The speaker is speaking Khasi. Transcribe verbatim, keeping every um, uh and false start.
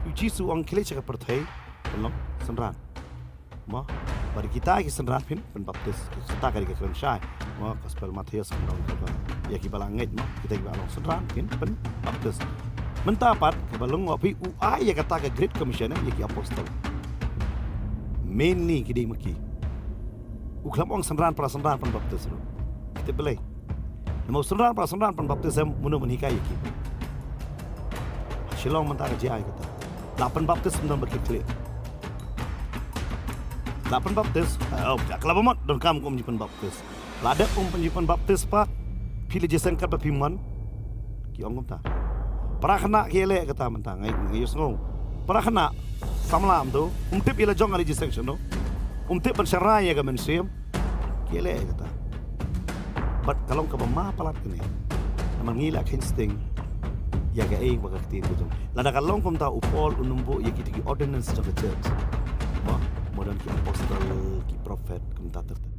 U Jisu u ong khie leit sha ka pyrthei, pynlong synran. Mo, bad kita ki synran phin pynbaptis. Kita ka dei ka kren shai. Mo, gospel Mathaios ka ong kata. Ïa kiba la ngeit mo, kita kiba long synran phin pynbaptis. Mynta pat kaba long wa phi u ai ïa kata ka Great Commission ïa ki apostol. Mainly ki dei ma ki. U khlem ong synran para synran pynbaptis ruh. Kita belai. Namar synran para synran pynbaptis em mano ban hikai ïa ki. Shillong mynta ka jia kata. La pynbaptis mynta ba ki clear. La pynbaptis. Oh, ja kala ba mot don kam kum ji pynbaptis. La dep kum ji pynbaptis pat. Phi la jiseng kat ba phi mon. Ki ong kumta. Para khynnah ki leh kata mynta ngai ngai ïohsngew. Para khynnah samla mynta um tip ïa la jong ka legislation no. Um tip ban sharai ïa ka mynsiem. Ki leh ïa kata. Bad ka long kaba ma palat kane. Namar ngi la kheiñ sting ïa kaei ba ka ktien ka jong. Lada ka long kumta u Paul un ym buh ïa kita ki ordinance jong ka church. Mo, mo don ki apostol, ki prophet kumta ter ter.